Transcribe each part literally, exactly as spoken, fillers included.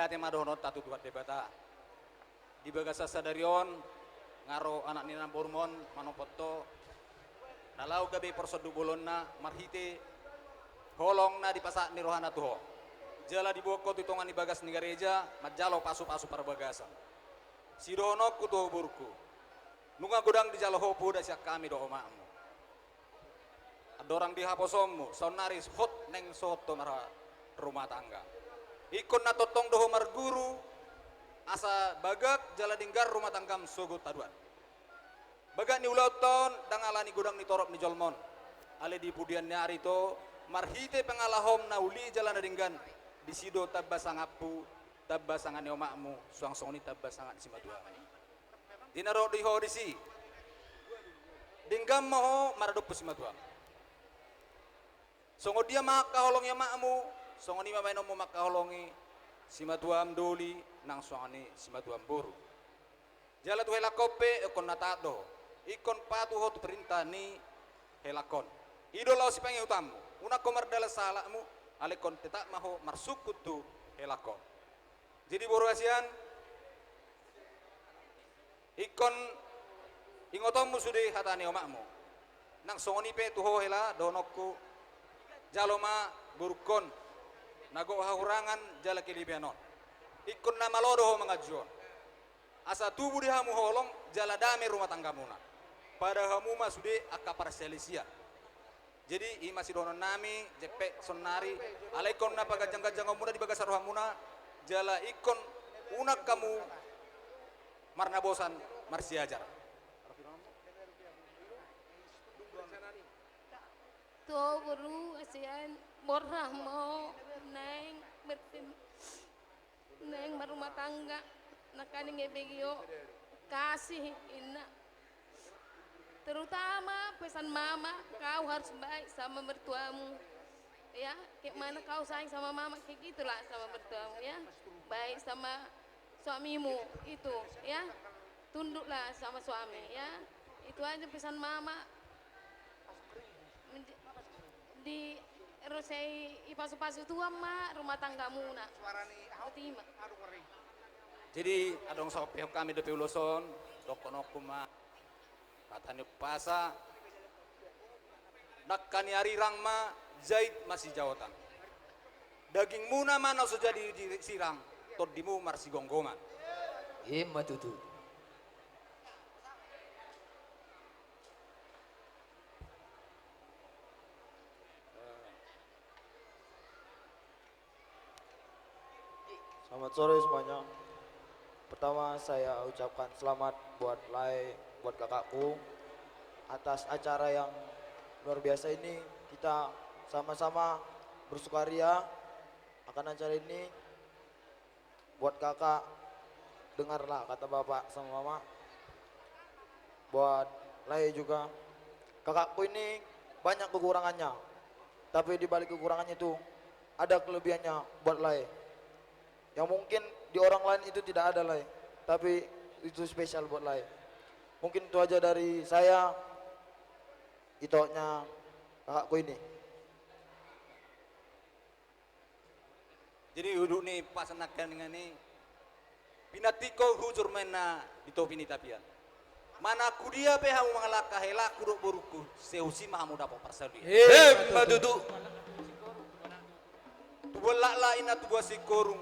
Mauliate ma dohononta tu Tuhan Debata. Di bagasan sadari on, nga ro anak ni namborumon manompot ho, na laho gabe porsonduk bolonna marhite holong na dipasahat ni rohana tu ho. Jala diboan ho tu tonga ni bagas ni gareja, manjalo pasupasu parbagason. Sidohononku tu ho borungku, nunga godang dijalo ho poda sian hami dohot omakmu. Andorang di haposoonmu, saonnari hot naeng sohot ho marrumah tangga. Ingkon na tongtong do ho marguru, asa bagak jala denggan rumah tanggam sogot haduan. Bagak ni ulaonta on, ndang alani godang ni torop ni jolma on. Alai di pudian ni ari ito, marhite pangalahom na uli jala na denggan, disi do tamba sangapmu, tamba sangap ni omakmu, suang songon i tamba sangap ni simatuam. Di na ro di ho disi, denggan ma ho maradophon simatuam. Songon dia mangkaholongi omakmu, songon i ma baenonmu mangkaholongi simatuam doli nang songon i simatuam boru. Jala tu helangkon pe ingkon na taat do ho. Ingkon patuh ho tu perintah ni helangkon. I do laho sipangihutanmu. Unang ho mardalan sahalakmu, alai ingkon tetap ma ho marsungkun tu helangkon. Jadi boru hasian, ingkon ingotonmu sude hata ni omakmu. Nang songon i pe tu ho hela dohononku, jalo ma borungkon na gok hahurangan jala kelebihan on. Ingkon na malo do ho manganju on. Asa tubu di hamu holong jala dame rumah tanggamuna. Pada hamu ma sude angka parsalisian. Jadi i ma sidohononnami, jempek saonnari, alai ingkon na paganjangganjangonmuna di bagasan rohamuna, jala ingkon unang hamu marnabosan marsiajar. Tu ho boru hasian, borhat ma ho naeng berpin- naeng marrumah tangga, nangkaning ngebege ho kasih, inna. Terutama pesan mama, kau harus baik sama mertuamu. Ya, kayak mana kau sayang sama mama, kayak gitulah sama mertuamu, ya. Baik sama suamimu itu, ya. Tunduklah sama suami, ya. Itu aja pesan mama. Di, di, ro sai ipasupasu Tuhan ma rumah tanggamuna. Botima. Jadi adong saope hami dope ulos on, dohononku ma hata ni umpasa. Dangka ni arirang ma jait masijaotan. Dagingmuna ma na so jadi sirang, tondimu marsigomgoman. I ma tutu. Selamat sore semuanya. Pertama, saya ucapkan selamat buat Lae, buat kakakku, atas acara yang luar biasa ini. Kita sama-sama bersukaria akan acara ini. Buat kakak, dengarlah kata bapak sama mama. Buat Lae juga. Kakakku ini banyak kekurangannya, tapi di balik kekurangannya itu ada kelebihannya buat Lae. Yang mungkin di orang lain itu tidak ada, Lae, tapi itu spesial buat Lae. Mungkin itu aja dari saya, itoknya kakakku ini. Jadi udut ni pasan nangkaningan i, pinantikhon hujur ma inna di topi ni tapian. Manang tu dia pe hamu mangalangka, helangku dohot borungku, sai tusi ma hamu dapot parsaulian. Emma tutu. Tubuan laklak inna tubuan singkoru,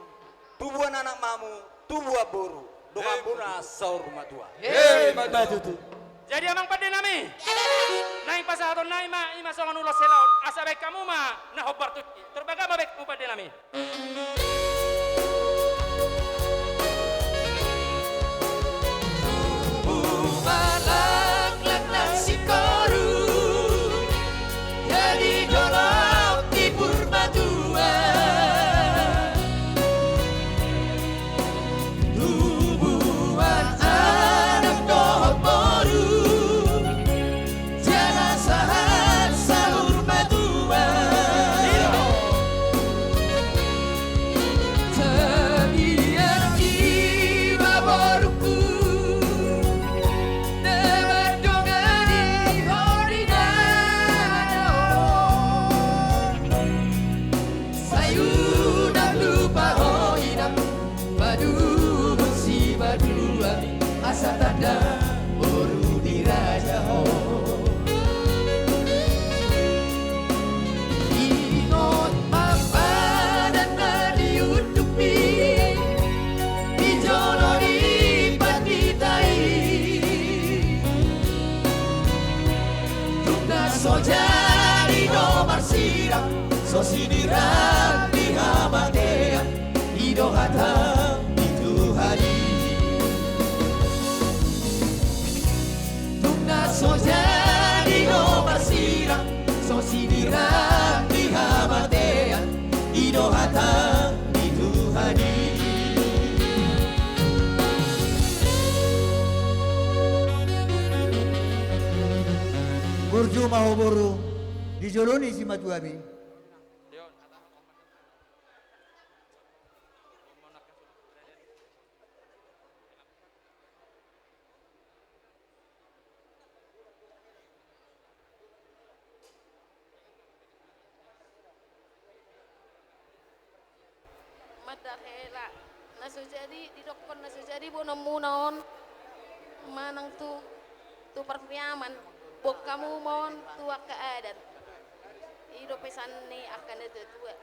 tubuan anak ma hamu, tubuan boru, donganmuna saur matua. Emma tutu. Jadi amang pande nami, naeng pasahaton nami ma, i ma songon ulos hela on, asa baen hamu ma na hombar tu i. Tor baga ma baen hamu pande nami. Tubuan laklak na singkoru, jadi dolok di Purbatua. Tubuan anak dohot boru, jala sahat saur matua. Satanda boru ni raja ho. Ingot ma padan na di undukmi di jolo ni pandita i. Tung na so jadi do marsirang, so sinirang ni hamatean. I do hata ni Tuhan i. Tung na so jadi do marsirang, so sinirang ni hamatean. I do hata ni Tuhan i. Burju ma ho boru di jolo ni simatuami. Mandar hela na so jadi, didokkon na so jadi boanonmuna on manang tu, tu parpariaman, boan hamu ma on tu angka adat. I do pesan ni angka na tuatua.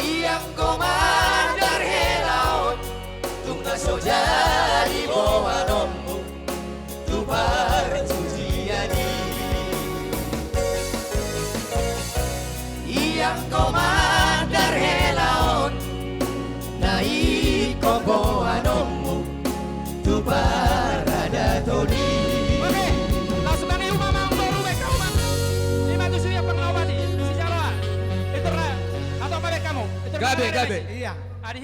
Ianggo mandar hela on, tung na so jadi boanonmu tu parsucian i. Ianggo mandar hela on, na ingkon boanonmu tu paradaton i. Oke, laos mangihup ma amangboru, baen hamu ma. Ima tusi dia panglawan i, sijalo. Itu ra, atau apa, baen hamu? Itu gabe, gabe. Iya. Adi.